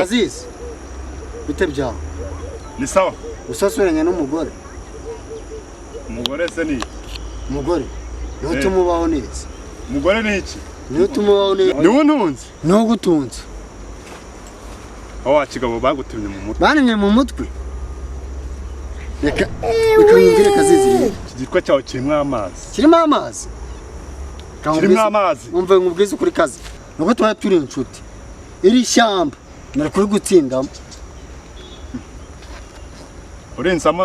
Aziz, bite byawe? Ni sawa. Usasuranye n'umugore? Umugore se ni iki? Umugore niwe utuma ubaho neza. Umugore ni iki? Niwe utuma ubaho neza. Niwe untunze. Niwe ugutunze. Aho wa kigabo bagutemye mu mutwe. Bantemye mu mutwe. Reka reka nkubwire Kazizi rero. Iki gitwa cyawe kirimo amazi. Kirimo amazi. Kirimo amazi. Umva nkubwize ukuri kazi. Nuko tuba turi inshuti. Iri shyamba nari kuri gutsindamo.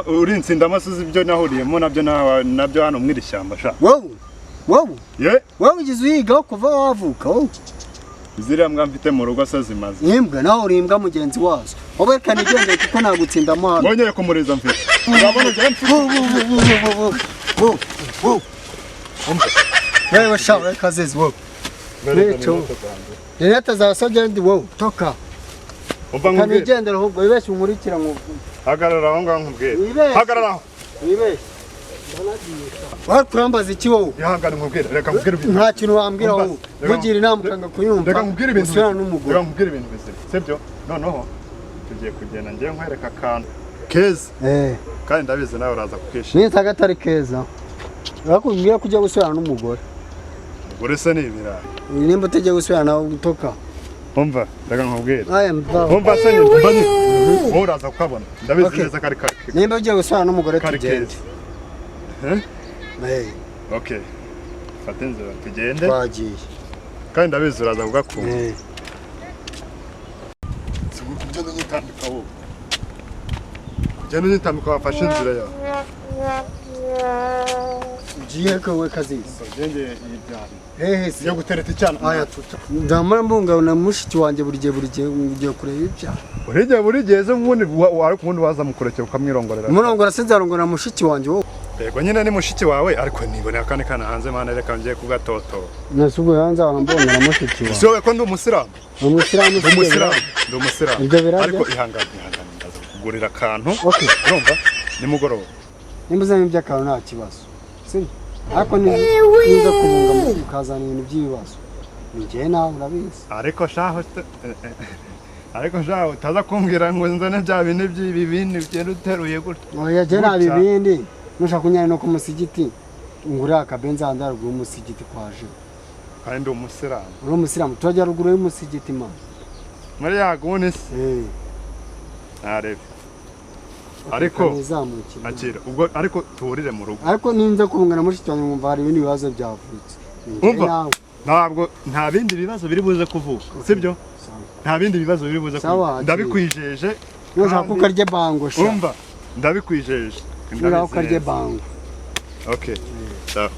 Urinsinda amasuzi ibyo nahuriyemo nabyo nabyo hano mw'iri shyamba sha. Wowe wowe Ye wowe ugize uyigaho kuva wavuka wowe. Ziriya mbwa mfite mu rugo se zimaze. Imbwa nawe uri imbwa mugenzi wazo. Wowe reka nigendere kuko nagutsindamo hano. Mwongere kumuriza mfite. Urabona ugera mfite. Wewe sha wewe Kazizi wowe. Nico. Leta za sogenda wowe toka. Umva nkubwire. Kanigendera ahubwo wibeshye unkurikira ngo Hagarara aho ngaho nkubwire. Wibeshye. Hagarara aho. Wibeshye. Wari kurambaza iki wowe? Ihangane nkubwire. Reka nkubwire ibintu. Nta kintu wambwira wowe. Reka- Nkugira inama ukanga kuyumva. Reka nkubwire ibintu. Usubirane n'umugore. Reka nkubwire ibintu bizima. Sibyo? Noneho tugiye kugenda ngiye nkwereka akantu keza. Kandi ndabizi nawe uraza kukishima. Ni agatari keza. Bakubwira ko ujya gusubirana n'umugore. Umugore se ni ibirayi. Nimba utagiye gusubirana nawe utoka. Umva, reka nkubwire. Aya mva. Umva se nyine, umva nyine. Wowe uraza kukabona. Ndabizi Okay. neza kari kari. Nimba ugiye gusubirana n'umugore Kari tugende. keza. Eh? Okay. Fata inzira tugende. Twagiye. Kandi ndabizi uraza kugakunda. Ugenda unyitambika wowe. Ugenda unyitambika wafashe inzira yawe. Ugiye ko we Kazizi. Ugende yibyara. Hehe se. Ugiye gutereta icyana. Aya tuta. Ndamara mbungabuna mushiki wanjye buri gihe buri gihe ugiye kureba ibyaha. Buri gihe ejo ubundi ariko ubundi waza mukurekera ukamwirongorera. Murongora sinzarongora mushiki wanjye wowe. Yego nyine ni mushiki wawe ariko niboneye akandi kana hanze mana reka ngiye kugatotora. Nase ubwo hanze arambonera mushiki wawe. Si wowe ko ndi umusilamu? Umusilamu Ndi umusilamu. Ndi umusilamu. Ibyo birarya? Ariko ihangane ihangane ndaza kugurira akantu. Okay. Urumva? Nimugoroba. Nimba uzanye iby'akantu nta kibazo. Sibyo? Ariko niza kubunga ukazana ibintu by'ibibazo. Ni njyewe nawe urabizi. Ariko shaho ariko shaho utaza kumbwira ngo nzane bya bintu by'ibibindi ugenda uteruye gutya. Oya jye nta bibindi. Nushaka kunyara no ku musigiti ngura akabenzi handi haruguru y'umusigiti kwaje. Kandi ndi umusilamu. Uri umusilamu turajya ruguru y'umusigiti ma. Muri ya guni se. Ntarebe. Ariko akira ubwo ariko tuhurire mu rugo. Ariko ninza kubungana mushiki wanjye nkumva hari ibindi bibazo byavutse. Umva ntabwo nta bindi bibazo biri buze kuvuka. Sibyo? Nta bindi bibazo biri buze kuvuka. Ndabikwijeje. Nushaka ukarye bango sha. Umva ndabikwijeje. Nushaka ukarye bango. Okay. Sawa.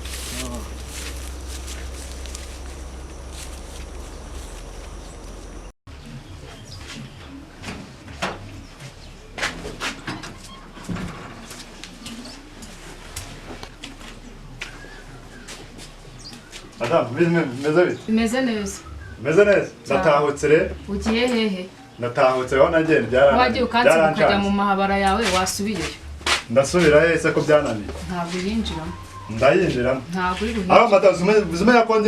Madame, meze bite? Meze neza. Meze neza. Natahutse rero. Ugiye hehe? Natahutse aho nagiye byarananiye. Wagiye ukansiga ukajya mu mahabara yawe wasubiyeyo. Ndasubira he se ko byananiye? Ntabwo uyinjiramo. Ndayinjiramo. Ntabwo uri buhinjire. Aho madame, uzumenya ko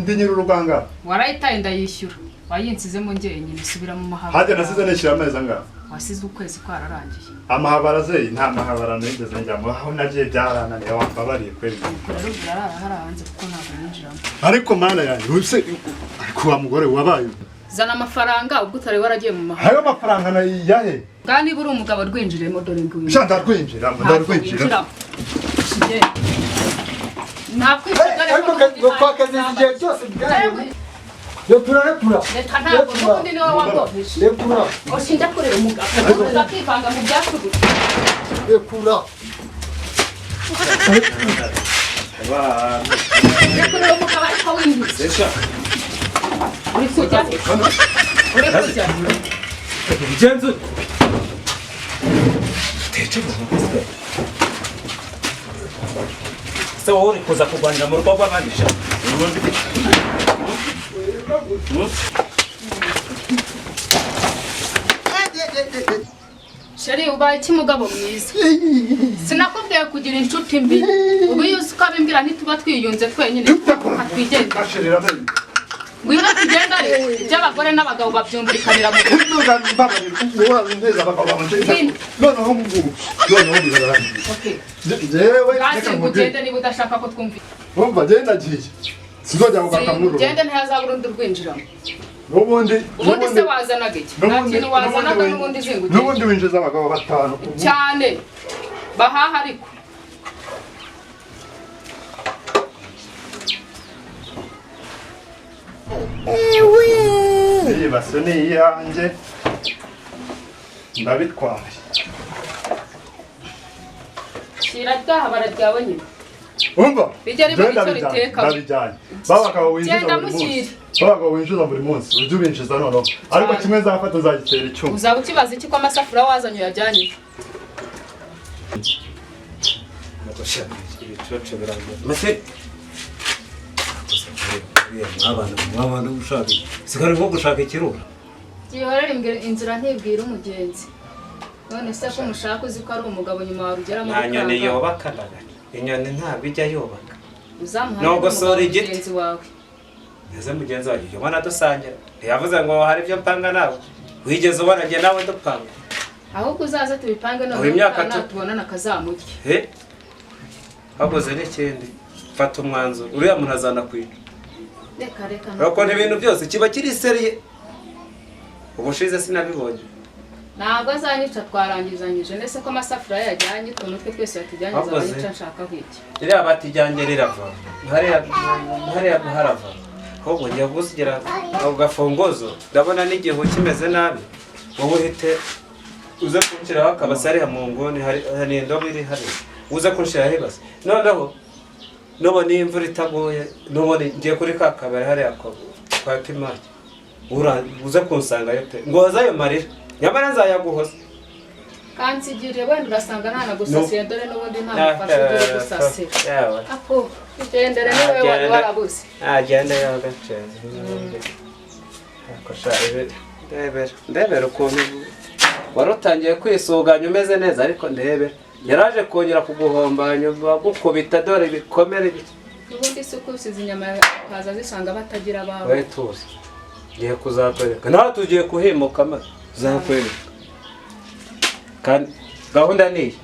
ndi nyir'uruganga. Warayitaye ndayishyura. Wayinsizemo njyenyine subira mu mahabara. Hajya nasize nishyura amezi angahe? Wasize ukwezi kwararangiye. Amahabara ze nta mahabara nigeze njyamo aho nagiye byarananiye wambabariye kweli. Rero urarara hariya hanze kuko ntabwo winjiramo. Ariko mana yanjye use ariko wa mugore wabaye. Zana amafaranga ubwo utari waragiye mu mahanga. Hayo mafaranga na yahe? Bwa niba uri umugabo rwinjiremo dore nguyu. Sha ndarwinjiramo ndarwinjiramo. Ariko kwa Kazizi igihe cyose bwayo. Rekura rekura. Reka ntabwo n'ubundi niwe wamboheje. Rekura. Ushinja kurera umugabo. Ukakivanga mu byacu gusa. Rekura. Rekura umugabo ariko windutse. Uri kujya? Uri kujya? Bigenze utece mu se wowe uri kuza kurwanira mu rugo rw'abandi sha. Sheri ubaye iki mugabo mwiza? Sinakubwiye kugira inshuti mbi. Ubu iyo uzi ko abimbwira ntituba twiyunze twenyine. Twigenga. Ngwino tugende ariko iby'abagore n'abagabo babyumvikanira mu Noneho ngubu noneho birarangiye. Jewe reka nkubwire. Ugende niba udashaka ko twumvikana. Umva njye ndagiye. Sinzongera kugaruka muri uru. Ugende ntihazabura undi urwinjiramo. N'ubundi ubundi se wazanaga iki? Nta kintu wazanaga n'ubundi zinga ugende. N'ubundi winjiza abagabo batanu cyane bahaha ariko. Iyi base ni iyanjye ndabitwaye. Shyira ryaha bararyawe nyine. Umva ndabijyanye. Babagabo winjiza buri munsi. Babagabo winjiza buri munsi ujye ubinjiza noneho. Ariko kimwe nzafata nzagitera icyuma. Uzaba ukibaza iki ko amasafuriya wazanye uyajyanye? Mwabana gushaka sigara nko gushaka ikirura. Gihorere inzira ntibwira umugenzi. None se ko mushaka uzi ko ari umugabo nyuma warugeramo Nta nyoni yobaka ndagana. Inyoni ntabwo ijya yobaka. Uzamuha Nogosora igiti. mugenzi wawe. Ese mugenzi wawe ubona dusangira. Ntiyavuze ngo hari ibyo mpanga nawe. Wigeze ubona njye nawe dupanga. Ahubwo uzaze tubipange none natubonana akazamurya. Eh? Hakoze n'ikindi. Fata umwanzuro. Uriya muntu azana kwica. Reka reka. Rako ibintu byose kiba kiri seriye. Ubushize sinabibonye. Ntabwo azanyica twarangizanyije ndetse ko amasafuriya yajyanye utuntu twe twese yatujyanye azanyica nshaka iki. Ririya bati ryanjye rirava. Hariya hariya harava. Ahubwo njya gusigira ako gafunguzo ndabona n'igihu kimeze nabi. Wowe uhite uze kunshiraho akabase hariya mu nguni hari indobo iri hariya. Uze kunshiraho ibase. Noneho nubona iyi imvura itaguye nubona ngiye kuri ka kabari hariya kwa Pimaki. Uze kunsangayo pe. Ngoza ayo marira. Nyamara nzayaguhoza. Kansigire wenda urasanga nta nagusasiye dore n'ubundi nta mufasha ugiye gusasira. Apo igendere niwe wari warabuze. Agenda yagacenze. Akosha ndebera ndebera ukuntu wari utangiye kwisuganya umeze neza ariko ndebera yaraje kongera kuguhombanya bagukubita dore ibikomere bike. Ubundi se usize inyama kaza zisanga batagira abawe. We tuzi. Ngiye kuzakwereka. Nawe tugiye kuhimuka maze. Uzakwereka. Kandi gahunda ni iyi.